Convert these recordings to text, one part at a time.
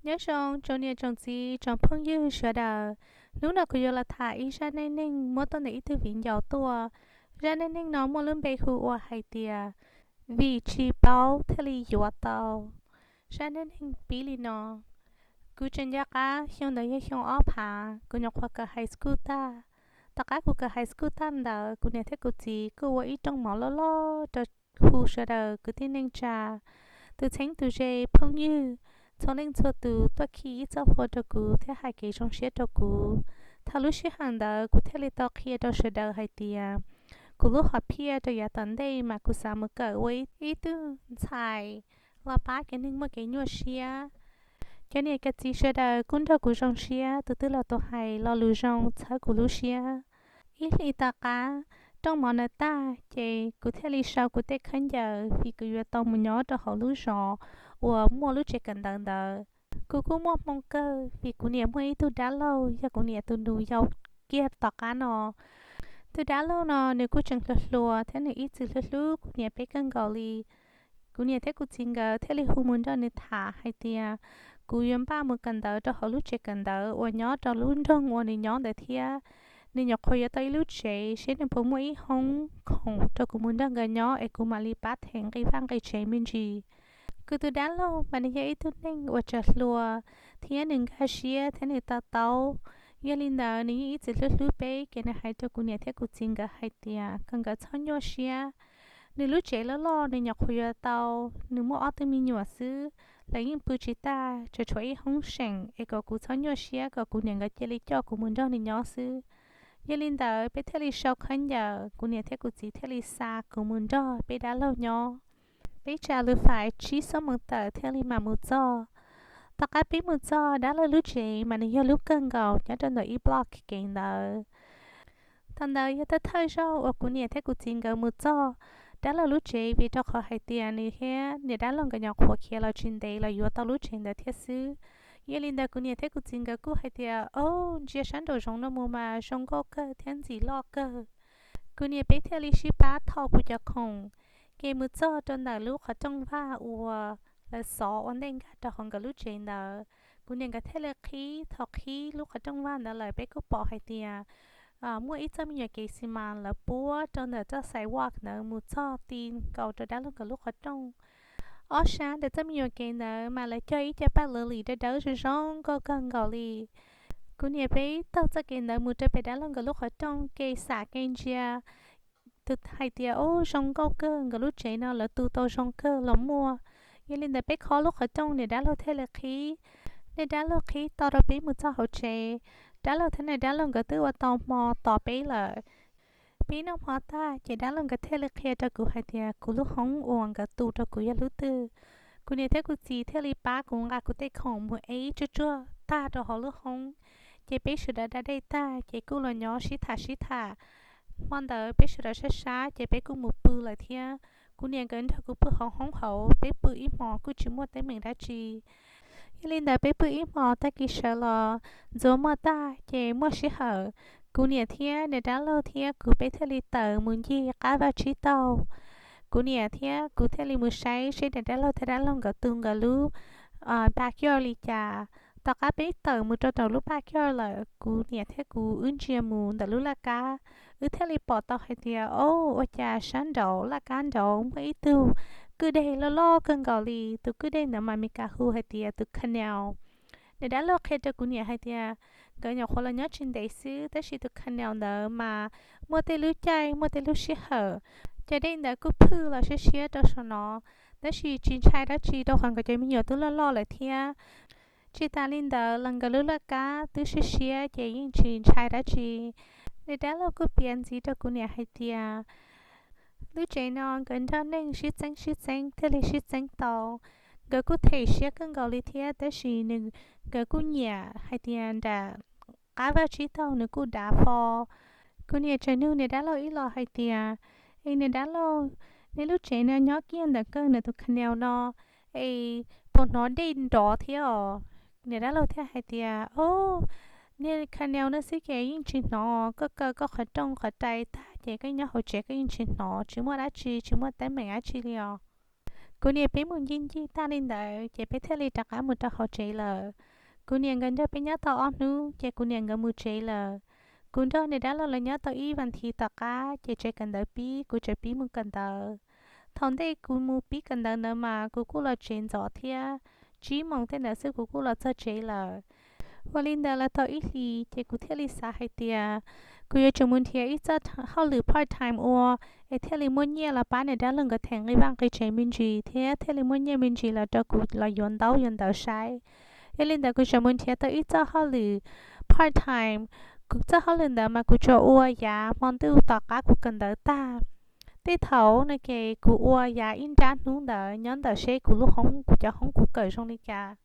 Nyob zoo tsoom niam tsoom txiv tsoom phooj ywg sawv daws. Hnub no kuv yuav los tham ib zaj neej neeg muab tuaj ntawm ib tug viv ncaus tuaj. Zaj neej neeg no muaj lub npe hu ua hais tias vim tsis paub thiaj li yuav tau. Zaj neej neeg pib li no: Kuv tseem nco qab xyoo ntawd yog xyoo ob phav, kuv nyuam qhuav kawm high school tag. Tom qab kuv kawm high school tag ntawd, kuv niam thiab kuv txiv kuj ua ib rooj mov loj loj rau hu sawv daws kwv tij neej tsa, tus txheeb tus ze, phooj ywg, txhua leej txhua tus tuaj khi ib txoj hlua rau kuv thiab hais kev zoo siab rau kuv. Thaum lub sij hawm ntawd kuv thiaj li tau qhia rau sawv daws hais tias kuv lub hom phiaj rau yav tom ntej mas kuv xav mus kawm ua ib tug ntxhais los pab cov neeg muaj kev nyuaj siab. Cov niam cov txiv sawv daws kuj nrog kuv zoo siab, tus twg los tus hais lo lus zoo txhawb kuv lub siab. Ib hlis tom qab, rooj mov ntawd tag ces kuv thiaj li sau kuv tej khaub ncaws vim kuv yuav tau mus nyob rau hauv lub zos uas muaj lub tsev kawm ntawv ntawd. Kuv kuj muaj hmoo kawg vim kuv niam muaj ib tug dab laug yog kuv niam tus nus yau kiag tom qab no. Tus dab laug no nws kuj tseem hluas hluas thiab nws ib txwm hlub hlub kuv niam peb kawg nkaus li. Kuv niam thiab kuv txiv nkawd thiaj li hu mus nrog nws tham hais tias kuv yuav npaj mus kawm ntawv rau hauv lub tsev kawm ntawv uas nyob rau lub nroog uas nws nyob ntawd thiab. Nws nyuam qhuav yuav tau ib lub tsev, seb nws puas muaj ib hoob khoom rau kuv mus nrog nkawd nyob es kuv mam li pab them nqi vaj nqi tsev me ntsis. Kuv tus dab laug mas nws yog ib tug neeg uas tseem hluas thiab nws nkag siab thiab nws to taub. Yog li ntawd nws yeej ib txwm hlub hlub peb ces nws hais rau kuv niam thiab kuv txiv nkawd hais tias kom nkawd txhob nyuaj siab. Nws lub tsev loj loj nws nyuam qhuav yuav tau, nws muaj ob tug me nyuam xwb, lawv yeej pw tsis tag, tseem tshuav ib hoob seem es kom kuv txhob nyuaj siab, kom kuv niam nkawd cia li coj kuv mus nrog nws nyob xwb. Yog li ntawd peb thiaj li sau khaub ncaws, kuv niam thiab kuv txiv thiaj li xa kuv mus nrog peb dab laug nyob. Peb tsa lus fais tsib xuab moos tawm thiaj li mam mus txog. Tom qab peb mus txog dab laug lub tsev mas nws yog lub kawg nkaus nyob rau ntawm ib block kev ntawd. Thaum ntawd yog thawj thawj zaug uas kuv niam thiab kuv txiv nkawd mus txog dab laug lub tsev, vim rau qhov hais tias nws thiab niam dab laug nkawd nyuam qhuav khiav los tsis ntev los yuav tau lub tsev ntawd thiab xwb. Yog li ntawd kuv niam thiab kuv txiv nkawd kuj hais tias, Au, ntsia sab nraum zoov no mus mas zoo nkauj kawg thiab ntxim loj kawg. Kuv niam peb thiaj li sib pab thau kuv cov khoom, ces mus txog rau ntawm lub qhov rooj vaj uas lawv xov ua ntej nkag rau hauv nkawd lub tsev ntawd. Kuv niam nkawd thiaj li qhib, thaum qhib lub qhov rooj vaj ntawd lawm peb kuj pom hais tias muaj ib txoj me nyuam kev xi mas lawv puab rau ntawm txoj sidewalk ntawd mus txog ti nkaus rau dab laug nkawd lub qhov rooj. Ob sab ntawm txoj me nyuam kev ntawd mas lawv cog ib co paj lawv lim dawb dawb zoo zoo nkauj kawg nkaus li. Kuv niam peb taug txoj kev ntawd mus rau pem dab laug nkawd lub qhov rooj, kev xam kev ntsia, tus hais tias, Au, zoo nkauj kawg, nkawd lub tsev no lawv tu tau zoo kawg los muaj. Yog li ntawd peb khob lub qhov rooj, niam dab laug thiaj li qhib. Niam dab laug qhib tau rau peb mus txog hauv tsev. Dab laug thiab niam dab laug nkawd twb ua tau hmo tos peb lawm. Peb noj hmo tag ces dab laug nkawd thiaj li qhia rau kuv hais tias kuv lub hoob uas nkawd tu rau kuv yog lub twg. Kuv niam thiab kuv txiv thiaj li pab kuv nqa kuv tej khoom mus ev tsuag tsuag tag rau hauv lub hoob. Ces peb sawv daws da dej tag ces kuj los nyob sib tham sib tham. Hmo ntawd peb sawv daws sab sab ces peb kuj mus pw lawm thiab. Kuv niam nkawd nrog kuv pw hauv hoob hauv, peb pw ib hmos kuj tsis muaj teeb meem dab tsi. Yog li ntawd peb pw ib hmos tag kis sawv los ntxuav muag tag ces muaj sij hawm, kuv niam thiab niam dab laug thiab kuv peb thiaj li tawm mus ncig qab vaj tsib taug. Kuv niam thiab kuv thiaj li mus saib seb niam dab laug thiab dab laug nkawd tu nkawd lub backyard li cas. Tom qab peb tawm mus rau tom lub backyard lawm, kuv niam thiab kuv wb ntsia mus ntawm lub laj kab, wb thiaj li pom tau hais tias, Au, ua cas sab nraud laj kab nraud muaj ib tug kwj deg loj loj kawg nkaus li. Tus kwj deg ntawd mas Meskas hu hais tias tus canal. Niam dab laug qhia rau kuv niam hais tias nkawd nyuam qhuav los nyob tsis ntev xwb, tab sis tus canal ntawd mas muaj tej lub caij muaj tej lub sij hawm, cov dej ntawd kuj phwj los siab siab rau saum no, tab sis tsis ntshai dab tsi rau qhov nkawd cov me nyuam twb loj loj lawm thiab. Tsis tas li ntawd los nkawd lub laj kab twb siab siab ces yeej tsis ntshai dab tsi. Niam dab laug kuj piav ntxiv rau kuv niam hais tias lub tsev no nkawd nrog neeg sib txeeb sib txeeb thiaj li sib txeeb tau. Nkawd kuj them siab kawg nkaus li thiab, tab sis nkawd kuj nyiam hais tias nram qab vaj tsib taug nws kuj dav fo. Kuv niam tseem nug niam dab laug ib los hais tias, Es niam dab laug, nej lub tsev no nyob kiag ntawm koj tus canal no, es puas hnov dej nrov thiab os? Niam dab laug thiaj hais tias, Au, niag canal no xwb ces yeej tsis hnov, koj kaw koj qhov rooj qhov rais tag ces koj nyob hauv tsev koj yeej tsis hnov, tsis muaj dab tsi, tsis muaj teeb meem dab tsi li os. Kuv niam peb mus ncig ncig tag li ntawd ces peb thiaj li rov qab mus rau hauv tsev lawm. Kuv niam nkawd nrog peb nyob tau ob hnub ces kuv niam nkawd mus tsev lawm. Kuv nrog niam dab laug lawv nyob tau ib vas thiv tom qab ces tsev kawm ntawv pib, kuv tseem pib mus kawm ntawv. Thaum ntej kuv mus pib kawm ntawv ntawd mas kuv kuj los tsev ntxov thiab, tsib moos tej ntawd xwb kuv kuj los txog tsev lawm. Ua li ntawd los tau ib hlis ces kuv thiaj li xav hais tias kuv yuav tsum mus nrhiav ib txoj hauj lwm part time ua es thiaj li muaj nyiaj los pab niam dab laug nkawd them nqi vaj nqi tsev me ntsis thiab thiaj li muaj nyiaj me ntsis los rau kuv los yuav ntaub yuav ntawv saib. Yog li ntawd kuv tseem mus nrhiav tau ib txoj hauj lwm part time. Kuv txoj hauj lwm ntawd mas kuv tsuas ua yav hmo ntuj tom qab kuv kawm ntawv tag. Tej thaum no ces kuv ua yav ib nrab hnub ntawd nyob ntawm seb kuv lub hoob, kuv cov hoob kuv kawm zoo li cas.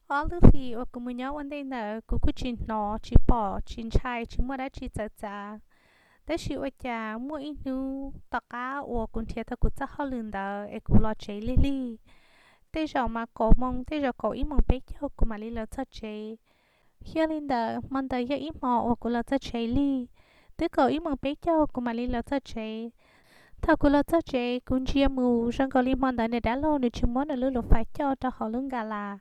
Ob lub hlis uas kuv mus nyob ua ntej ntawd kuv kuj tsis hnov tsis pom tsis ntshai tsis muaj dab tsi txawv txav. Tab sis ua cas muaj ib hnub tom qab uas kuv nrhiav tau kuv txoj hauj lwm ntawd es kuv los tsev lig lig. Tej zaum mas kaum moos, tej zaum kaum ib moos peb caug kuv mam li los txog tsev. Yog li ntawd hmo ntawd yog ib hmo uas kuv los txog tsev lig, twb kaum ib moos peb caug kuv mam li los txog tsev. Thaum kuv los txog tsev kuv ntsia mus zoo nkaus li hmo ntawd niam dab laug nws tsis muab nws lub luv fais coj rau hauv lub nkas las,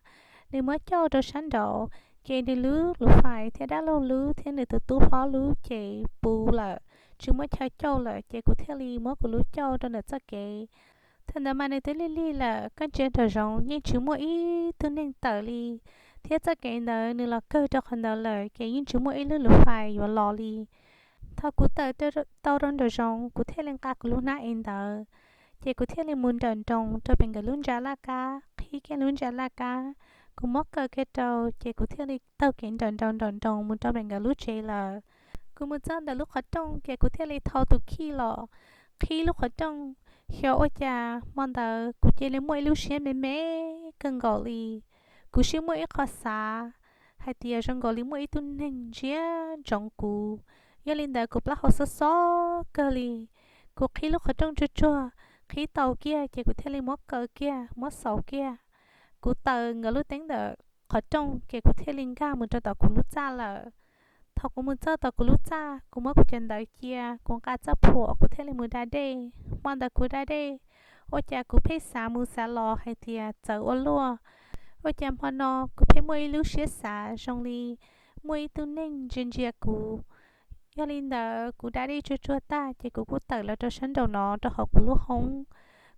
nws muab coj rau sab nraud, ces nws lub luv fais thiab dab laug lub thiab nws tus tub hlob lub ces puv lawm, tsis muaj chaw coj lawm ces kuv thiaj li muab kuv lub coj rau ntawm txoj kev. Thaum ntawd mas nws twb lig lig lawm, koj ntsia nraum zoov yeej tsis muaj ib tug neeg tawm li, thiab txoj kev ntawd nws los kawg rau qhov ntawd lawm ces yeej tsis muaj ib lub luv fais yuav los li. Thaum kuv tawm tau rau nraum zoov kuv thiaj li nqa kuv lub hnab ev ntawd, ces kuv thiaj li mus nrawm nroos rau pem nkawd lub ntsa laj kab, qhib kiag lub ntsa laj kab, kuv muab kaw kiag rau ces kuv thiaj li taug kev nrawm nroos nrawm nroos mus rau pem nkawd lub tsev lawm. Kuv mus txog ntawm lub qhov rooj ces kuv thiaj li thau tus khij los qhib lub qhov rooj. Xyov ua cas hmo ntawd kuv cia li muaj ib lub siab me me kawg nkaus li. Kuv sib muaj ib qho xav hais tias zoo nkaus li muaj ib tug neeg ntsia ntsoov kuv. Yog li ntawd kuv plaub hau xob xob kawg li. Kuv qhib lub qhov rooj tsuag tsuag, qhib tau kiag ces kuv thiaj li muab kaw kiag muab xaus kiag. Kuv taws nkawd lub teeb ntawm qhov rooj ces kuv thiaj li nkag mus rau tom kuv lub txaj lawm. Thaum kuv mus txog tom kuv lub txaj kuv muab kuv cov ntawv cia, kuv nqa txoj phuam kuv thiaj li mus da dej. Hmo ntawd kuv da dej, ua cas kuv pheej xav mus xav los hais tias txawv ua luaj. Ua cas hmo no kuv pheej muaj ib lub siab xav zoo li muaj ib tug neeg ntsia ntsia kuv. Yog li ntawd kuv da dej tsuag tsuag tag ces kuv kuj tawm los rau sab nraum no rau hauv kuv lub hoob.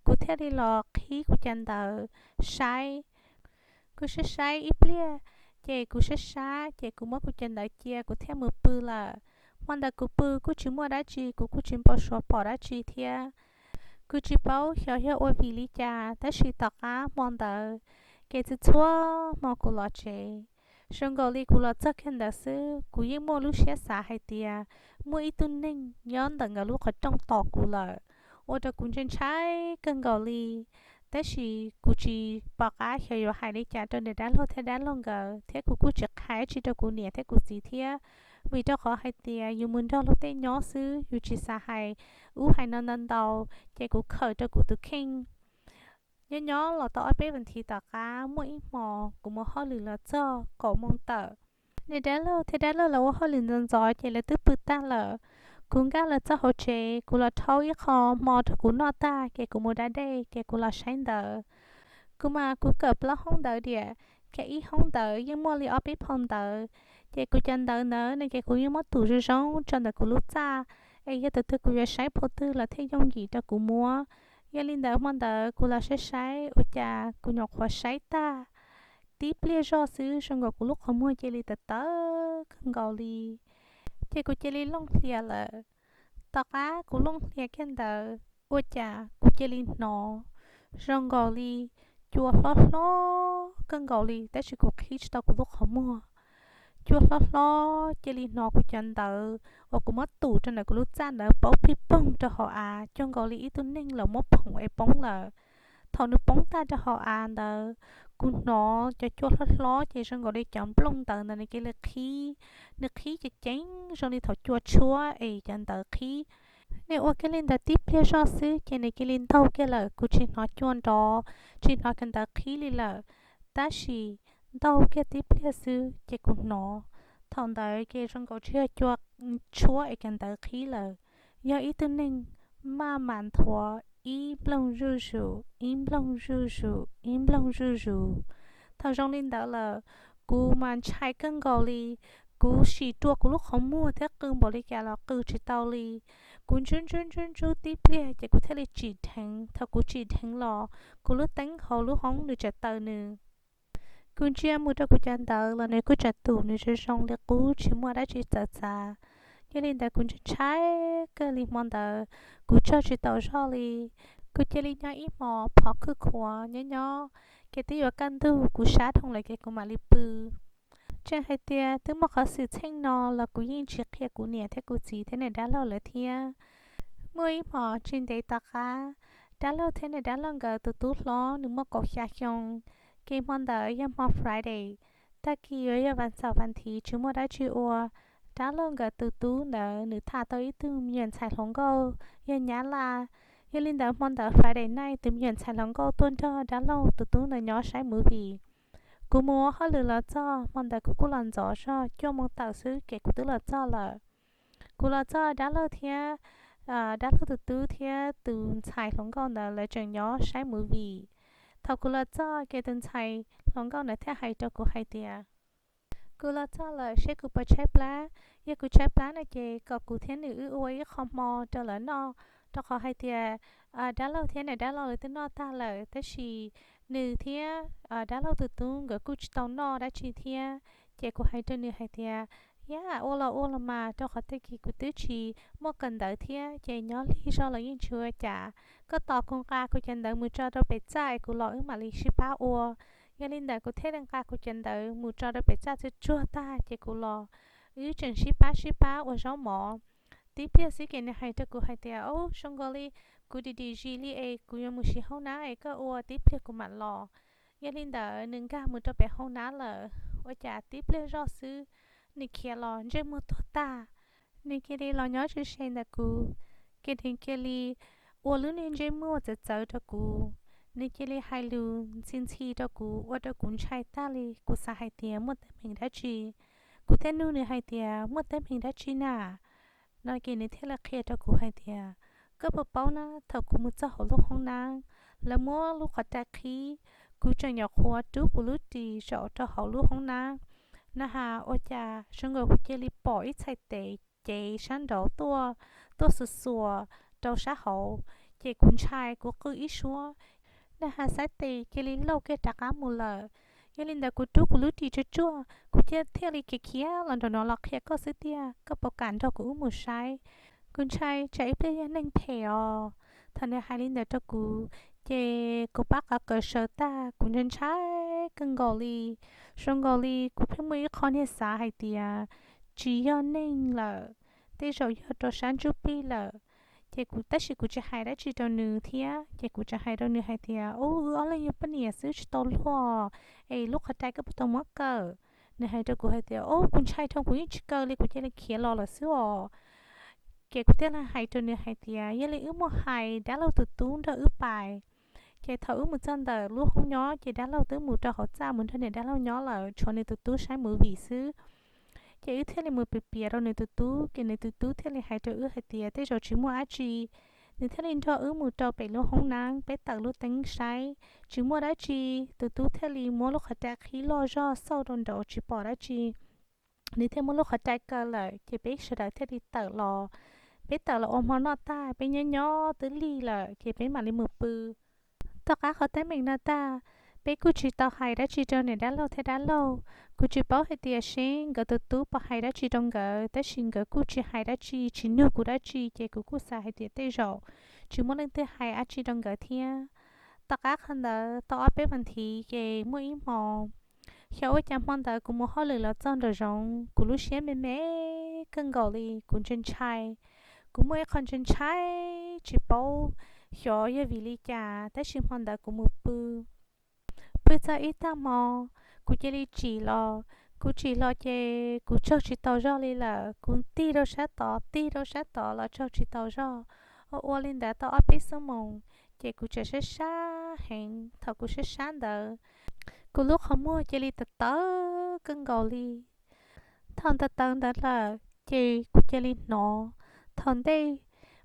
Kuv thiaj li los qhib kuv cov ntawv saib. Kuv saib saib ib pliag, ces kuv saib saib ces kuv muab kuv cov ntawv cia kuv thiaj mus pw lawm. Hmo ntawd kuv pw kuj tsis muaj dab tsi, kuv kuj tsis npau suav pom dab tsi thiab. Kuv tsis paub xyov yog ua vim li cas tab sis tom qab hmo ntawd, ces txhua txhua hmo kuv los tsev, zoo nkaus li kuv los txog kiag ntawd xwb kuv yeej muaj lub siab xav hais tias muaj ib tug neeg nyob ntawm nkawd lub qhov rooj tos kuv lawm, ua rau kuv ntshai ntshai kawg nkaus li. Tab sis kuv tsis pom qab xyov yuav hais li cas rau niam dab laug thiab dab laug nkawd thiab kuv kuj tsis qha dab tsi rau kuv niam thiab kuv txiv thiab, vim rau qhov hais tias yus mus nrog luag tej nyob xwb yus tsis xav hais ub hais no ntau ntau, ces kuv khawm rau kuv tus kheej. Nyob nyob los tau ob peb vas thiv tom qab muaj ib hmo kuv mus hauj lwm los txog kaum moos tawm, niam dab laug thiab dab laug lawv ua hauj lwm ntxov ntxov ces lawv twb pw tag lawm. Kuv nkag los txog hauv tsev kuv los rhaub ib qho hmo rau kuv noj tag ces kuv mus da dej ces kuv los saib ntawv. Kuv mas kuv kawm plaub hoob ntawv diam, kawm ib hoob ntawv yeej muaj li ob peb phau ntawv, ces kuv cov ntawv ntawd no ces kuv yeej muab tus zoo zoo tso ntawm kuv lub txaj, es yog tus twg kuv yuav saib phau twg los thiaj yooj yim rau kuv muab. Yog li ntawd hmo ntawd kuv los saib saib ua cas kuv nyuam qhuav saib tag tib pliag zoj xwb zoo nkaus kuv lub qhov muag cia li tawv tawv kawg nkaus li, ces kuv cia li looj hlias lawm. Tom qab kuv looj hlias kiag ntawd ua cas kuv cia li hnov zoo nkaus li cua hlob hlob kawg nkaus li tab sis kuv qhib tsis tau kuv lub qhov muag. Cua hlob hlob cia li hnov kuv cov ntawv uas kuv muab tus rau ntawm kuv lub txaj ntawd paub plig poog rau hauv av cuag nkaus li ib tug neeg los muab phoom es poob lawm. Thaum nws poob tag rau hauv av ntawd, kuv hnov cov cua hlob hlob ces zoo nkaus li cov nplooj ntawv ntawd nws cia li qhib, nws qhib ceev ceev zoo li thaum cua tshuab es cov ntawv qhib. Nws ua kiag li ntawd tib pliag zoj xwb ces nws cia li ntaug kiag lawm, kuv tsis hnov cua nrov, tsis hnov cov ntawv qhib li lawm. Tab sis ntaug kiag tib pliag xwb ces kuv hnov, thaum ntawd ces zoo nkaus tsis yog cua tshuab es cov ntawv qhib lawm, yog ib tug neeg maj mam nthuav ib nplooj zuj zus, ib nplooj zuj zus, ib nplooj zuj zus. Thaum zoo li ntawd lawm, kuv mas ntshai kawg nkaus li. Kuv sim rua kuv lub qhov muag thiab qw npaum li cas los qw tsis tau li. Kuv ntsub ntsub ntsub ntsub tib pliag ces kuv thiaj li tsim dheev. Thaum kuv tsim dheev los, kuv lub teeb hauv lub hoob nws tseem taws nws. Kuv ntsia mus rau kuv cov ntawv los nws kuj tseem tum nws zoo zoo li qub, tsis muaj dab tsi txawv txav. Yog li ntawd kuv ntshai ntshai kawg li hmo ntawd, kuv tsaug tsis tau zog li. Kuv cia li nyob ib hmos phov khwj khuav nyob nyob, ces twb yuav kaj ntug kuv sab dhau lawm ces kuv mam li pw. Tseem hais tias twb muaj qhov xwm txheej no los kuv yeej tsis qhia kuv niam thiab kuv txiv thiab niam dab laug lawv thiab. Muaj ib hmos tsis ntev tom qab, dab laug thiab niam dab laug nkawd tus tub hlob nws muaj kaum xya xyoo, ces hmo ntawd yog hmo Friday, tag kis yuav yog vas xaum vas thiv tsis muaj dab tsi ua. Dab laug nkawd tus tub ntawd nws tham tau ib tug me nyuam ntxhais hluas nkauj yog Nyab Laj. Yog li ntawd hmo ntawd Friday night tus me nyuam ntxhais hluas nkauj tuaj nrog dab laug tus tub ntawd nyob saib movie. Kuv mus ua hauj lwm los txog, hmo ntawd kuv kuj los ntxov zog cuaj moo tawm xwb ces kuv twb los txog lawm. Kuv los txog dab laug thiab, dab laug tus tub thiab tus ntxhais hluas nkauj ntawd lawv tseem nyob saib movie. Thaum kuv los txog ces tus ntxhais hluas nkauj ntawd thiaj hais rau kuv hais tias, kuv los txog lawm seb kuv puas tshaib plab. Yog kuv tshaib plab no ces kom kuv thiab nws wb ua ib qho hmo rau lawv noj, rau qhov hais tias dab laug thiab niam dab laug lawv twb noj tag lawm, tab sis nws thiab dab laug tus tub nkawd kuj tsis tau noj dab tsi thiab. Ces kuv hais rau nws hais tias, yam ua los ua los mas, rau qhov tag kis kuv twb tsis muaj kawm ntawv thiab, ces nyob lig zog los yeej tsis ua cas. Koj tos kuv nqa kuv cov ntawv mus tso rau pem txaj es kuv los wb mam li sib pab ua. Yog li ntawd kuv thiaj li nqa kuv cov ntawv mus tso rau pem txaj tsuag tsuag tag ces kuv los, wb tseem sib pab sib pab ua zaub mov. Tib pliag xwb ces nws hais rau kuv hais tias, ub, zoo nkaus li kuv dim dim zis li es kuv yuav mus siv hoob nab es koj ua tib pliag kuv mam los. Yog li ntawd nws nkag mus rau pem hoob nab lawm, ua cas tib pliag zoj xwb nws khiav los ntsej muag tuag tag. Nws cia li los nyob ze ze ntawm kuv, ces nws cia li ua lub niag ntsej muag txawv txawv rau kuv. Nws cia li hais lus ntxhi ntxhi rau kuv ua rau kuv ntshai tag li, kuv xav hais tias muaj teeb meem dab tsi. Kuv thiaj nug nws hais tias, muaj teeb meem dab tsi na? No ces nws thiaj li qhia rau kuv hais tias, koj puas paub na, thaum kuv mus txog hauv lub hoob nab, lawv muab lub qhov rai qhib, kuv tseem nyuam qhuav rub kuv lub ris zaum rau hauv lub hoob nab na has, ua cas zoo nkaus kuv cia li pom ib txhais tes cev sab nraud tuaj, tuaj xuas xuas rau sab hauv, ces kuv ntshai kuv qw ib suab na has, txhais tes cia li lauj kiag rov qab mus lawm. Yog li ntawd kuv rub kuv lub ris tsuag tsuag, kuv thiaj li khiav khiav los nraum no los qhia koj xwb tiag, koj puas kam nrog kuv wb mus saib? Kuv ntshai tsam ib pliag yog neeg phem os. Thaum nws hais li ntawd rau kuv, ces kuv pab qhov kawm sawv tag, kuv ntshai ntshai kawg nkaus li. Zoo nkaus li kuv pheej muaj ib qho niag xav hais tias tsis yog neeg lawm, tej zaum yog rau sab ntsuj plig lawm. Ces kuv, tab sis kuv tsis hais dab tsi rau nws thiab, ces kuv tseem hais rau nws hais tias, ub, wb ob leeg yog poj niam xwb tsis tau luag, es lub qhov rai koj puas tau muab kaw? Nws hais rau kuv hais tias, ub, kuv ntshai dhau kuv yeej tsis kaw li, kuv cia li khiav los lawm xwb os. Ces kuv thiaj li hais rau nws hais tias, yog li wb muaj hais dab laug tus tub nrog wb pais. Ces thaum wb mus txog ntawm lub hoob nyob ces dab laug twb mus rau hauv txaj mus nrog niam dab laug nyob lawm, tshuav nws tus tub saib movie xwb. Ces wb thiaj li mus piav piav rau nws tus tub, ces nws tus tub thiaj li hais rau wb hais tias tej zaum tsis muaj dab tsi. Nws thiaj li nrog wb mus rau pem lub hoob nab, peb tawm lub teeb saib tsis muaj dab tsi. Tus tub thiaj li muab lub qhov rai qhib loj zog xauj rau nraud tsis pom dab tsi. Nws thiaj muab lub qhov rai kaw lawm, ces peb sawv daws thiaj li tawm los. Peb tawm los ua hmo noj tag, peb nyob nyob twb lig lawm, ces peb mam li mus pw. Tom qab qhov teeb meem no tag, peb kuj tsis tau hais dab tsi rau niam dab laug thiab dab laug. Kuv tsis paub hais tias seb nkawd tus tub puas hais dab tsi rau nkawd, tab sis nkawd kuj tsis hais dab tsi, tsis nug kuv dab tsi, ces kuv kuj xav hais tias tej zaum tsis muaj leej twg hais dab tsi rau nkawd thiab. Tom qab qhov ntawd tau ob peb vas thiv, ces muaj ib hmo xyov ua cas hmo ntawd kuv mus hauj lwm los txog nraum zoov, kuv lub siab me me kawg nkaus li, kuv ntshai ntshai. Kuv muaj ib qho ntshai ntshai tsis paub xyov yog vim li cas, tab sis hmo ntawd kuv mus pw. Pw txog ib tag hmo, kuv cia li tsim los. Kuv tsim los ces kuv tsaug tsis tau zog li lawm, kuv tig rau sab tod tig rau sab tod los tsaug tsis tau zog. Ua ua li ntawd tau ob peb xuab moos, ces kuv tseem sab sab heev. Thaum kuv sab sab ntawd, kuv lub qhov muag cia li tawv tawv kawg nkaus li. Thaum tawv tawv ntawd lawm ces kuv cia li hnov thaum ntej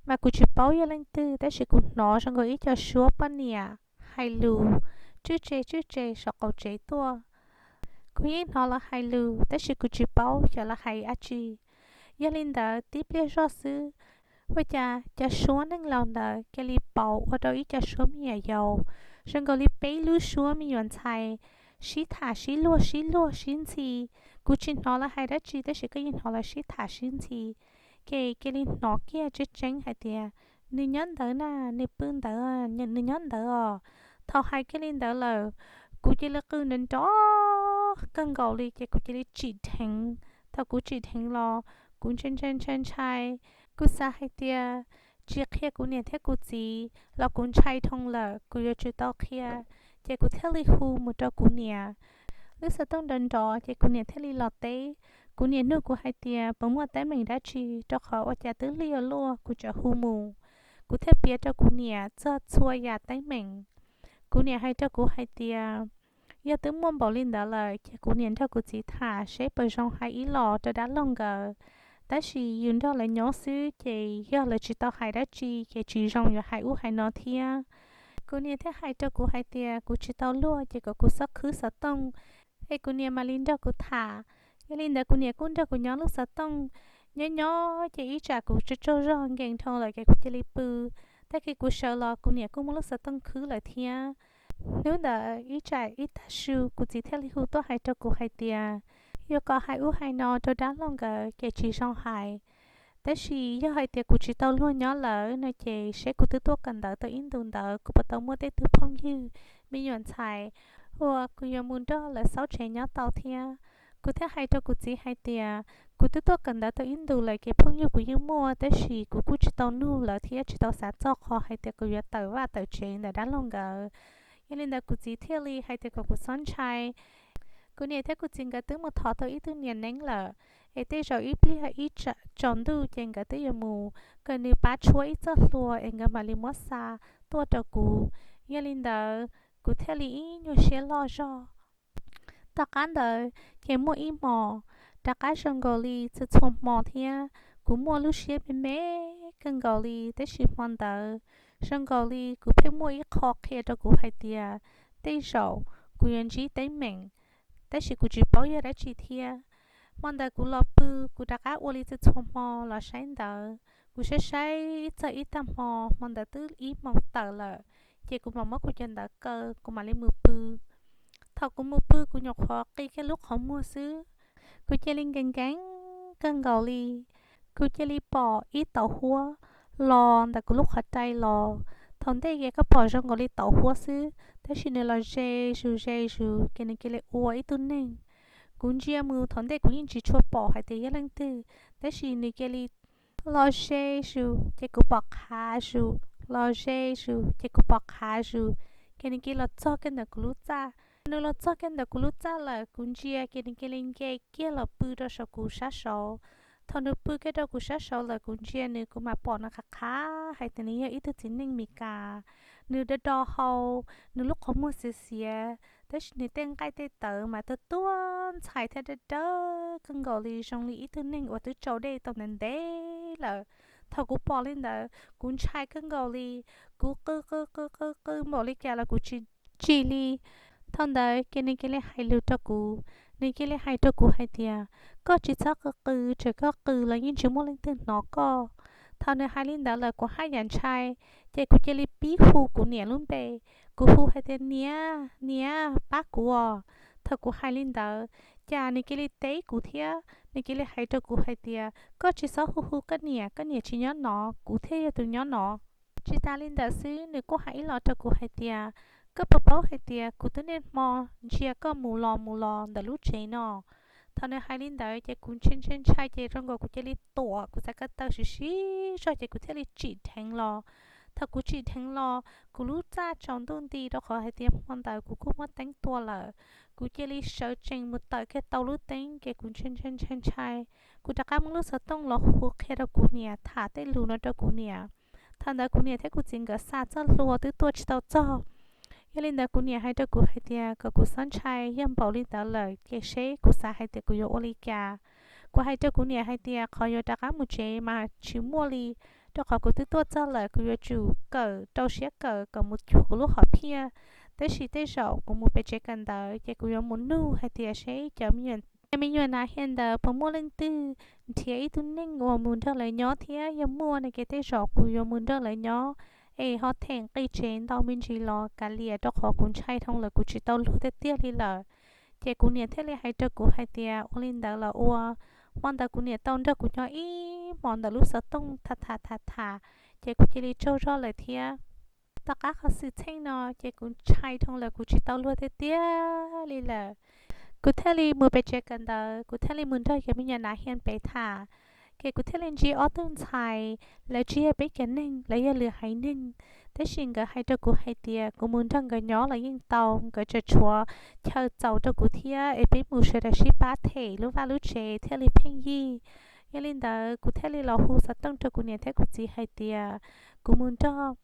mas kuv tsis paub yog leej twg, tab sis kuv hnov zoo nkaus ib co suab poj niam hais lus tswj tse tswj tse saum qaum tsev tuaj. Kuv yeej hnov lawv hais lus tab sis kuv tsis paub xyov lawv hais dab tsi. Yog li ntawd tib pliag zoj xwb, ua cas cov suab neeg laus ntawd cia li pauv ua rau ib co suab me nyuam yaus zoo nkaus li peb lub suab me nyuam ntxhais sib tham sib luag sib luag sib ntxhi. Kuv tsis hnov lawv hais dab tsi tab sis kuv yeej hnov lawv sib tham sib ntxhi. Ces cia li hnov kiag tseeb tseeb hais tias, nws nyob ntawd na, nws pw ntawd, nws nyob ntawd os. Thaum hais kiag li ntawd lawm, kuv cia li qw nrov nrov kawg nkaus li ces kuv cia li tsim dheev. Thaum kuv tsim dheev los, kuv ntshai ntshai ntshai ntshai. Kuv xav hais tias tsis qhia kuv niam thiab kuv txiv los kuv ntshai dhau lawm, kuv yuav tsum tau qhia. Ces kuv thiaj li hu mus rau kuv niam. Lub xov tooj nrov nrov ces kuv niam thiaj li los teb. Kuv niam nug kuv hais tias puas muaj teeb meem dab tsi, rau qhov ua cas twb lig ua luaj kuv tseem hu mus. Kuv thiaj piav rau kuv niam txog txhua yam teeb meem. Kuv niam hais rau kuv hais tias yog twb muaj npaum li ntawd lawm ces kuv niam nrog kuv txiv tham seb puas zoo hais ib los rau dab laug nkawd. Tab sis yus nrog lawv nyob xwb ces yog lawv tsis tau hais dab tsi ces tsis zoo yuav hais ub hais no thiab. Kuv niam thiaj hais rau kuv hais tias kuv tsis tau luag ces kom kuv txhob khwb xov tooj, es kuv niam mam li nrog kuv tham. Yog li ntawd kuv niam kuj nrog kuv nyob lub xov tooj. Nyob nyob ces ib tsam kuv tsaug tsaug zog nkees dhau lawm ces kuv cia li pw. Tag kis kuv sawv los kuv niam kuj muab lub xov tooj khwb lawm thiab. Hnub ntawd ib tsam ib tag su kuv txiv thiaj li hu tuaj hais rau kuv hais tias yuav kom hais ub hais no rau dab laug nkawd ces tsis zoo hais. Tab sis yog hais tias kuv tsis tau luag nyob lawm no ces seb kuv twb tuaj kawm ntawv tau ib ntus ntawd kuv puas tau muaj tej tug phooj ywg me nyuam ntxhais uas kuv yuav mus nrog lawv xauj tsev nyob tau thiab. Kuv thiaj hais rau kuv txiv hais tias kuv twb tuaj kawm ntawv tau ib ntus lawm ces phooj ywg kuv yeej muaj tab sis kuv kuj tsis tau nug lawv thiab tsis tau xav txog qhov hais tias kuv yuav tawm vaj tawm tsev ntawm dab laug nkawd. Yog li ntawd kuv txiv thiaj li hais tias kom kuv txhob ntshai. Kuv niam thiab kuv txiv nkawd twb mus thov tau ib tug niam neeb lawm, es tej zaum ib pliag ib tsaus ntuj ces nkawd twb yuav mus kom nws pab tshuab ib txoj hlua es nkawd mam li muab xa tuaj rau kuv. Yog li ntawd kuv thiaj li ib nyuag siab loj zog. Tom qab ntawd ces muaj ib hmos rov qab zoo nkaus li txhua txhua hmo thiab, kuv muaj lub siab me me kawg nkaus li, tab sis hmo ntawd zoo nkaus li kuv pheej muaj ib qho qhia rau kuv hais tias tej zaum kuv yuav ntsib teeb meem, tab sis kuv tsis paub yog dab tsi thiab. Hmo ntawd kuv los pw, kuv rov qab ua li txhua txhua hmo los saib ntawv. Kuv saib saib txog ib tag hmo, hmo ntawd twb ib moos tawm lawm, ces kuv mam muab kuv cov ntawv kaw, kuv mam li mus pw. Thaum kuv mus pw kuv nyuam qhuav qi kiag lub qhov muag xwb, kuv cia li nkees nkees kawg nkaus li. Kuv cia li pom ib tauv huab los ntawm kuv lub qhov rai los. Thaum ntej ces koj pom zoo nkaus li tauv huab xwb, tab sis nws los ze zus ze zus ces nws cia li ua ib tug neeg. Kuv ntsia mus thaum ntej kuv yeej tsis tshua pom hais tias yog leej twg, tab sis nws cia li los ze zus ces kuv pom qhav zus, los ze zus ces kuv pom qhav zus, ces nws cia li los txog kiag ntawm kuv lub txaj. Nws los txog kiag ntawm kuv lub txaj lawm kuv ntsia ces nws cia li nce kiag los pw rau saum kuv sab saud. Thaum nws pw kiag rau kuv sab saud lawm kuv ntsia nws kuv mam pom nws qhav qhav hais tias nws yog ib tug txiv neej Meskas. Nws do do hau, nws lub qhov muag xiav xiav, tab sis nws tej nqaij tej tawv mas tuaj tuaj ntxhais thiab dawb dawb kawg nkaus li zoo li ib tug neeg uas twb tsau dej tau ntev ntev lawm. Thaum kuv pom li ntawd kuv ntshai kawg nkaus li, kuv qw qw qw qw qw npaum li cas los kuv tsis tsim li. Thaum ntawd ces nws cia li hais lus rau kuv, nws cia li hais rau kuv hais tias koj tsis txhob qw qw, txawm koj qw los yeej tsis muaj leej twg hnov koj. Thaum nws hais li ntawd lawm kuv haj yam ntshai, ces kuv cia li pib hu kuv niam lub npe. Kuv hu hais tias niam, niam pab kuv os. Thaum kuv hais li ntawd, cas nws cia li teb kuv thiab nws cia li hais rau kuv hais tias koj tsis txhob hu hu koj niam, koj niam tsis nyob no, kuv thiaj yog tus nyob no. Tsis tas li ntawd xwb nws kuj hais ib los rau kuv hais tias koj puas paub hais tias kuv twb niaj hmo ntsia koj mus los mus los ntawm lub tsev no. Thaum nws hais li ntawd ces kuv ntshai ntshai ntshai ces zoo nkaus kuv cia li tuam kuv txav ko taw siv siv zog ces kuv thiaj li tsim dheev los. Thaum kuv tsim dheev los kuv lub txaj tsaus ntuj nti rau qhov hais tias hmo ntawd kuv kuj muab teeb tua lawm. Kuv cia li sawv tsees mus tawm kiag tau lub teeb ces kuv ntshai ntshai ntshai ntshai. Kuv rov qab muab lub xov tooj los hu qhia rau kuv niam, tham tej lus no rau kuv niam. Thaum ntawd kuv niam thiab kuv txiv nkawd xa txoj hlua twb tuaj tsis tau txog. Yog li ntawd kuv niam hais rau kuv hais tias kom kuv txhob ntshai, yog npaum li ntawd lawm ces seb kuv xav hais tias kuv yuav ua li cas. Kuv hais rau kuv niam hais tias qhov yuav rov qab mus tsev mas tsis muaj li, rau qhov kuv twb tuaj txog lawm, kuv yuav tsum kawm, rau siab kawm kom mus cuag kuv lub hom phiaj. Tab sis tej zaum kuv mus pem tsev kawm ntawv ces kuv yuav mus nug hais tias seb cov me nyuam, me nyuam nav hias ntawd puas muaj leej twg nrhiav ib tug neeg uas mus nrog lawv nyob thiab, yog muaj no ces tej zaum kuv yuav mus nrog lawv nyob es ho them nqi tsev ntau me ntsis los kav liam, rau qhov kuv ntshai dhau lawm, kuv tsis tau luag tiag tiag li lawm. Ces kuv niam thiaj li hais rau kuv hais tias ua li ntawd los ua. Hmo ntawd kuv niam tau nrog kuv nyob ib hmos ntawm lub xov tooj tham tham tham tham, ces kuv cia li tsaug zog lawm thiab. Tom qab qhov xwm txheej no ces kuv ntshai dhau lawm, kuv tsis tau luag tiag tiag li lawm. Kuv thiaj li mus pem tsev kawm ntawv, kuv thiaj li mus nrog cov me nyuam nav hias pem tham. Ces kuv thiaj li ntsib ob tug ntxhais, lawv tsis yog peb cov neeg, lawv yog lwm haiv neeg. Tab sis nkawd hais rau kuv hais tias kuv mus nrog nkawd nyob los yeej tau, nkawd tseem tshuav chaw txaus rau kuv thiab, es peb mus sawv daws sib pab them lub vaj lub tsev thiaj li pheej yig. Yog li ntawd kuv thiaj li los hu xov tooj rau kuv niam thiab kuv txiv hais tias kuv mus nrog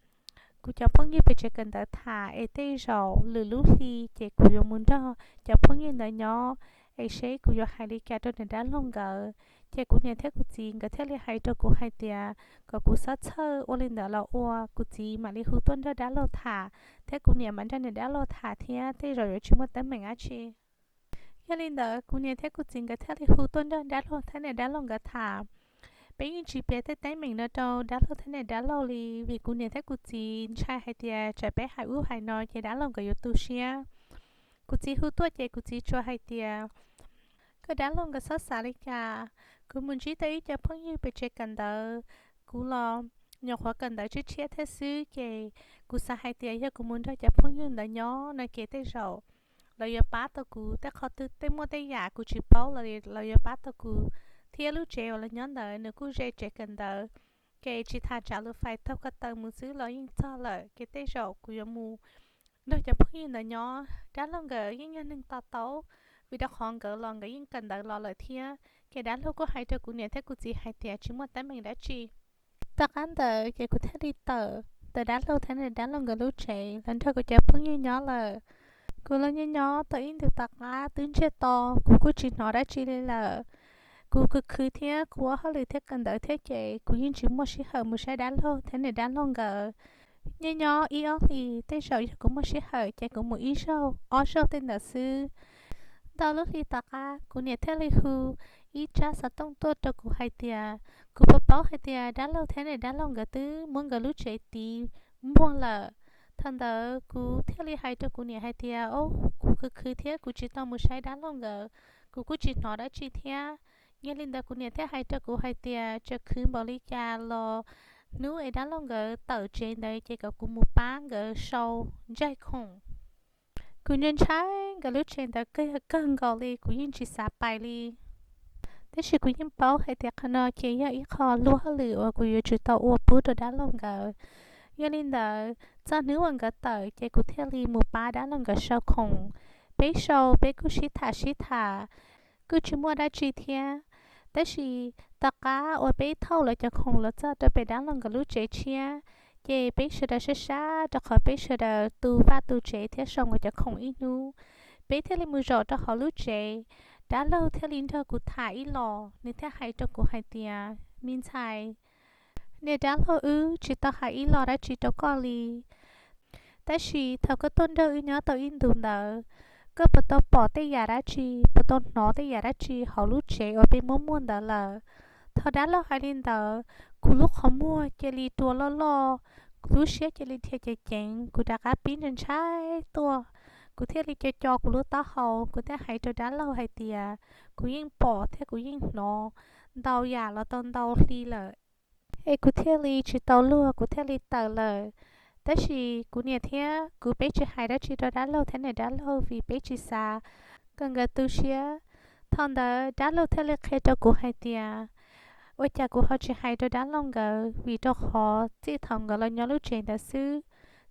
kuv cov phooj ywg pem tsev kawm ntawv tham, es tej zaum lwm lub hli ces kuv yuav mus nrog cov phooj ywg ntawd nyob, es seb kuv yuav hais li cas rau niam dab laug nkawd. Ces kuv niam thiab kuv txiv nkawd thiaj li hais rau kuv hais tias kom kuv txhob txhawj, ua li ntawd los ua, kuv txiv mam li hu tuaj nrog dab laug tham, thiab kuv niam mam nrog niam dab laug tham thiab, tej zaum yuav tsis muaj teeb meem dab tsi. Yog li ntawd kuv niam thiab kuv txiv nkawd thiaj li hu tuaj nrog dab laug thiab niam dab laug nkawd tham. Peb yeej tsis piav tej teeb meem no rau dab laug thiab niam dab laug li, vim kuv niam thiab kuv txiv ntshai hais tias tsam peb hais ub hais no ces dab laug nkawd yuav tu siab. Kuv txiv hu tuaj ces kuv txiv tsuas hais tias, koj dab laug nkawd txhob xav li cas, kuv mus ntsib tau ib co phooj ywg pem tsev kawm ntawv, kuv los nyuam qhuav kawm ntawv tshiab tshiab thiab xwb, ces kuv xav hais tias yog kuv mus nrog cov phooj ywg ntawd nyob no ces tej zaum lawv yuav pab tau kuv, tej qhov twg tej muaj tej yam kuv tsis paub los lawv yuav pab tau kuv, thiab lub tsev uas lawv nyob ntawd nws kuj ze tsev kawm ntawv, ces tsis tas tsav lus fais taug ko taw mus xwb los yeej txog lawm, ces tej zaum kuv yuav mus nrog cov phooj ywg ntawd nyob. Dab laug nkawd yeej yog neeg to taub, vim rau qhov nkawd los nkawd yeej kawm ntawv los lawm thiab, ces dab laug kuj hais rau kuv niam thiab kuv txiv hais tias tsis muaj teeb meem dab tsi. Tom qab ntawd ces kuv thiaj li tawm ntawm dab laug thiab niam dab laug nkawd lub tsev los nrog kuv cov phooj ywg nyob lawm. Kuv los nyob nyob tau ib ntus tom qab twb ntsiag to, kuv kuj tsis hnov dab tsi li lawm. Kuv khwv khwv thiab kuv ua hauj lwm thiab kawm ntawv thiab ces kuv yeej tsis muaj sij hawm mus saib dab laug thiab niam dab laug nkawd. Nyob nyob ib ob hlis tej zaum yog kuv muaj sij hawm ces kuv mus ib zaug ob zaug tej ntawd xwb. Ntau lub hli tom qab kuv niam thiaj li hu ib tsab xov tooj tuaj rau kuv hais tias kuv puas paub hais tias dab laug thiab niam dab laug nkawd twb muab nkawd lub tsev tiv muag lawm. Thaum ntawd kuv thiaj li hais rau kuv niam hais tias, o, kuv khwv khwv thiab kuv tsis tau mus saib dab laug nkawd, kuv kuj tsis hnov dab tsi thiab. Yog li ntawd kuv niam thiaj hais rau kuv hais tias txawm khwv npaum li cas los hnub es dab laug nkawd tawm tsev ntawd ces kom kuv mus pab nkawd sau ntsaig khoom. Kuv ntshai ntshai nkawd lub tsev ntawd kawg kawg nkaus li, kuv yeej tsis xav pais li. Tab sis kuv yeej paub hais tias qhov no ces yog ib qho luag hauj lwm uas kuv yuav tsum tau ua pub rau dab laug nkawd. Yog li ntawd txog hnub uas nkawd tawm ces kuv thiaj li mus pab dab laug nkawd sau khoom. Peb sau peb kuj sib tham sib tham, kuj tsis muaj dab tsi thiab. Tab sis tom qab uas peb thauj lawv cov khoom los txog rau pem dab laug nkawd lub tsev tshiab, ces peb sawv daws sab sab rau qhov peb sawv daws tu vaj tu tsev thiab sau nkawd cov khoom ib hnub. Peb thiaj li mus zaum rau hauv lub tsev, dab laug thiaj li nrog kuv tham ib los, nws thiaj hais rau kuv hais tias, me ntxhais, niam dab laug wb tsis tau hais ib los dab tsi rau koj li. Tab sis thaum koj tuaj nrog wb nyob tau ib ntus ntawd, koj puas tau pom tej yam dab tsi, puas tau hnov tej yam dab tsi hauv lub tsev uas peb muab muag ntawd lawm? Thaum dab laug hais li ntawd, kuv lub qhov muag cia li rua loj loj, kuv lub siab cia li dhia ceev ceev, kuv rov qab pib ntshai ntshai tuaj. Kuv thiaj li co co kuv lub taub hau, kuv thiaj hais rau dab laug hais tias, kuv yeej pom thiab kuv yeej hnov ntau yam los tau ntau hli lawm, es kuv thiaj li tsis tau luag, kuv thiaj li tawm lawm. Tab sis kuv niam thiab kuv peb tsis hais dab tsi rau dab laug thiab niam dab laug vim peb tsis xav kom nkawd tu siab. Thaum ntawd dab laug thiaj li qhia rau kuv hais tias, ua cas kuv ho tsis hais rau dab laug nkawd, vim rau qhov txij thaum nkawd los nyob lub tsev ntawd xwb,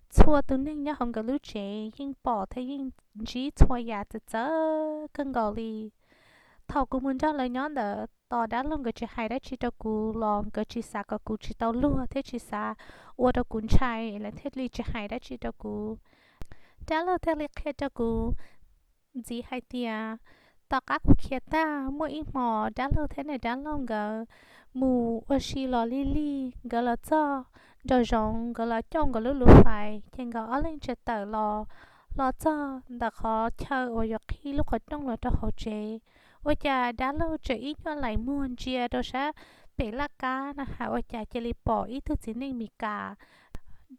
txhua tus neeg nyob hauv nkawd lub tsev yeej pom thiab yeej ntsib txhua yam txawv txawv kawg nkaus li. Thaum kuv mus nrog lawv nyob ntawd, tos dab laug nkawd tsis hais dab tsi rau kuv los nkawd tsis xav kom kuv tsis tau luag thiab tsis xav ua rau kuv ntshai, lawv thiaj li tsis hais dab tsi rau kuv. Dab laug thiaj li qhia rau kuv ntxiv hais tias, Tom qab kuv khiav tag, muaj ib hmos dab laug thiab niag dab laug nkawd mus ua si los lig lig, nkawd los txog nraum zoov, nkawd los coj nkawd lub luv fais, ces nkawd ob leeg tseem tawm los, los txog ntawm qhov chaw uas yuav qhib lub qhov rooj los rau hauv tsev. Ua cas dab laug tseem ib nyuag laim muag ntsia rau sab pem laj qab na has, ua cas cia li pom ib tug txiv neej Mis Kas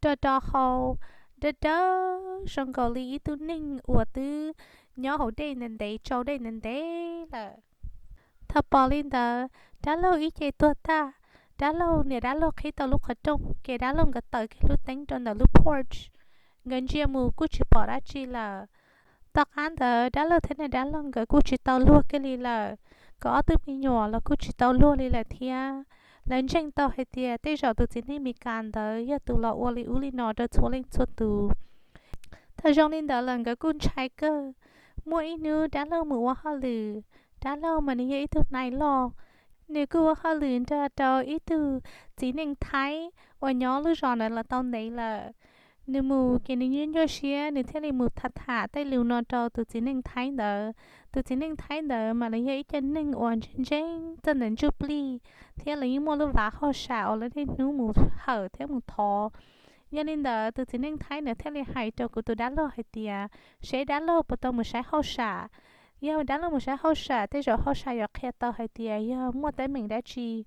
do do hau, dawb dawb zoo nkaus li ib tug neeg uas twb nyob hauv dej ntev ntev, tsau dej ntev ntev lawm. Thaum pom li ntawd, dab laug ib ce tuag tag, dab laug niam dab laug qhib tau lub qhov rooj, ces dab laug nkawd taws kiag lub teeb rau ntawm lub porch, nkawd ntsia mus kuj tsis pom dab tsi lawm. Tom qab ntawd dab laug thiab niag dab laug nkawd kuj tsis tau luag kiag li lawm, nkawd ob tug me nyuam los kuj tsis tau luag li lawm thiab. Lawv ntseeg tau hais tias tej zaum tus txiv neej Mis Kas ntawd yog tus los ua li ub li no rau txhua leej txhua tus. Thaum zoo li ntawd lawm nkawd kuj ntshai kawg. Muaj ib hnub dab laug mus ua hauj lwm, dab laug mas nws yog ib tug nais loj, nws kuj ua hauj lwm nrog rau ib tug txiv neej Thaib uas nyob lub zos ntawd los tau ntev lawm. Nws mus ces nws nyuaj nyuaj siab, nws thiaj li mus tham tham tej lus no rau tus txiv neej Thaib ntawd. Tus txiv neej Thaib ntawd mas nws yog ib co neeg uas ntseeg ntseeg txog ntawm ntsuj plig, thiab lawv yeej muaj lub vav hauj sam uas lawv niaj hnub mus hawm thiab mus thov. Yog li ntawd tus txiv neej Thaib ntawd thiaj li hais rau kuv tus dab laug hais tias, seb dab laug puas tau mus saib hauj sam. Yog dab laug mus saib hauj sam, tej zaum hauj sam yuav qhia tau hais tias yog muaj teeb meem dab tsi.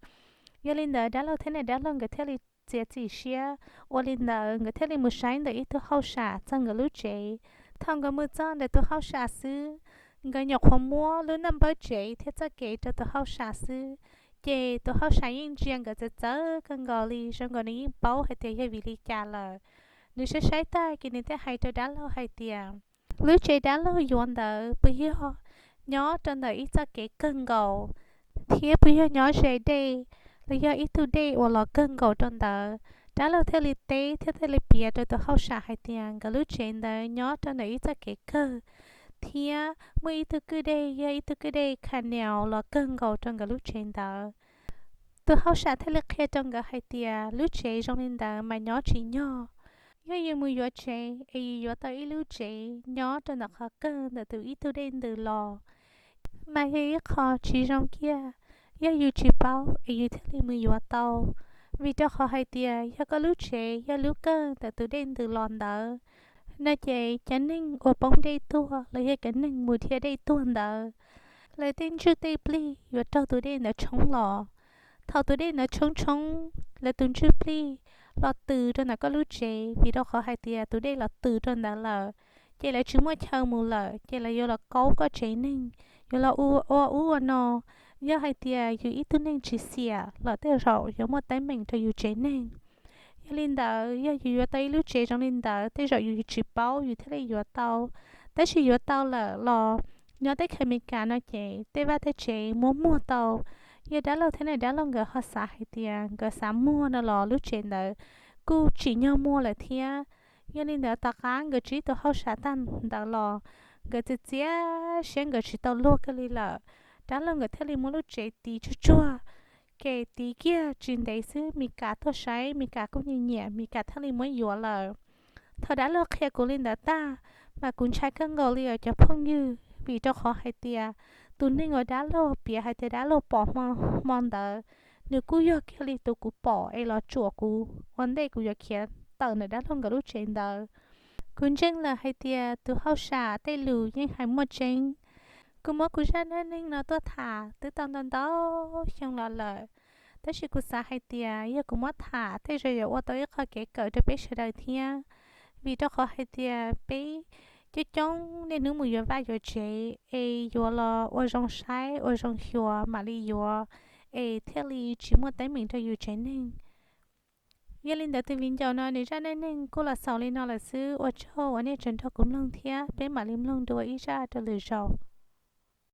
Yog li ntawd dab laug thiab niag dab laug nkawd thiaj li txiav txim siab. Ua li ntawd nkawd thiaj li mus saib ntawm ib tug hauj sam txog nkawd lub tsev. Thaum nkawd mus txog ntawm tus hauj sam xwb, nkawd nyuam qhuav muab lub naj npawb tsev thiab txoj kev rau tus hauj sam xwb, ces tus hauj sam yeej ntsia nkawd txawv txawv kawg nkaus li, zoo nkaus nws yeej paub hais tias yog vim li cas lawm. Nws saib saib tag ces nws thiaj hais rau dab laug hais tias, lub tsev dab laug yuav ntawd puas yog nyob rau ntawm ib txoj kev kawg nkaus, thiab puas yog nyob ze dej, los yog ib tug dej uas los kawg nkaus rau ntawd? Dab laug thiaj li teb thiab thiaj li piav rau tus hauj sam hais tias nkawd lub tsev ntawd nyob rau ntawm ib txoj kev kawg, thiab muaj ib tug kwj dej yog ib tug kwj dej canal los kawg nkaus rau nkawd lub tsev ntawd. Tus hauj sam thiaj li qhia rau nkawd hais tias lub tsev zoo li ntawd mas nyob tsis nyog. Yog yus mus yuav tsev es yus yuav tau ib lub tsev nyob rau ntawm qhov kawg ntawm tus ib tug dej ntws los, mas yog ib qho tsis zoo kiag. Yog yus tsis paub es yus thiaj li mus yuav tau, vim rau qhov hais tias yog koj lub tsev yog lub kawg ntawm tus dej ntws los ntawd, no ces cov neeg uas poob dej tuag los yog cov neeg mus dhia dej tuag ntawd, lawv tej ntsuj tej plig yuav raug tus dej ntawd tshoob los. Thaum tus dej ntawd tshoob tshoob lawv tus ntsuj plig los tws rau ntawm koj lub tsev, vim rau qhov hais tias tus dej los tws rau ntawd lawm, ces lawv tsis muaj chaw mus lawm, ces lawv yuav los kaub koj tsev neeg, yuav los ua ub ua no. Yog hais tias yus ib tug neeg tsis xiam los tej zaum yuav muaj teeb meem rau yus tsev neeg. Yog li ntawd, yog yus yuav tau ib lub tsev zoo li ntawd, tej zaum yus tsis paub yus thiaj li yuav tau. Tab sis yuav tau lawm los nyob teb chaws Amelikas no ces tej vaj tej tsev muab muag tau. Yog dab laug thiab niag dab laug nkawd ho xav hais tias nkawd xav muag no los lub tsev ntawd kuj tsim nyog muag lawm thiab. Yog li ntawd tom qab nkawd tsib tus hauj sam tag ntawd los nkawd txiav txiav siab nkawd tsis tau luag kiag li lawm. Dab laug nkawd thiaj li muab lub tsev tiv tsuag tsuag, ces tiv kiag tsis ntev xwb Mis Kas tuaj saib, Mis Kas kuj nyiam nyiam, Mis Kas thiaj li muab yuav lawm. Thaum dab laug qhia kuv li ntawd tag, mas kuv ntshai kawg nkaus li os cov phooj ywg, vim rau qhov hais tias tus neeg uas dab laug piav hais tias dab laug pom hmo ntawd, nws kuj yog kiag li tus kuv pom es los tsuam kuv ua ntej kuv yuav khiav tawm ntawm dab laug nkawd lub tsev ntawd. Kuv ntseeg lawm hais tias tus hauj sam tej lus yeej hais muaj tseeb. Kuv muab kuv zaj neej neeg no tuaj tham twb tau ntau ntau xyoo los lawm, tab sis kuv xav hais tias yog kuv muab tham tej zaum yuav ua tau ib qho kev kawm rau peb sawv daws thiab, vim rau qhov hais tias peb coob coob niaj hnub mus yuav vaj yuav tsev es yuav los ua zoo saib ua zoo xyuas mam li yuav, es thiaj li tsis muaj teeb meem rau yus tsev neeg. Yog li ntawd tus viv ncaus no nws zaj neej neeg kuj los xaus li no lawm xwb, ua tsaug uas nej tseem nrog kuv mloog thiab, peb mam li mloog dua ib zaj rau lwm zaus.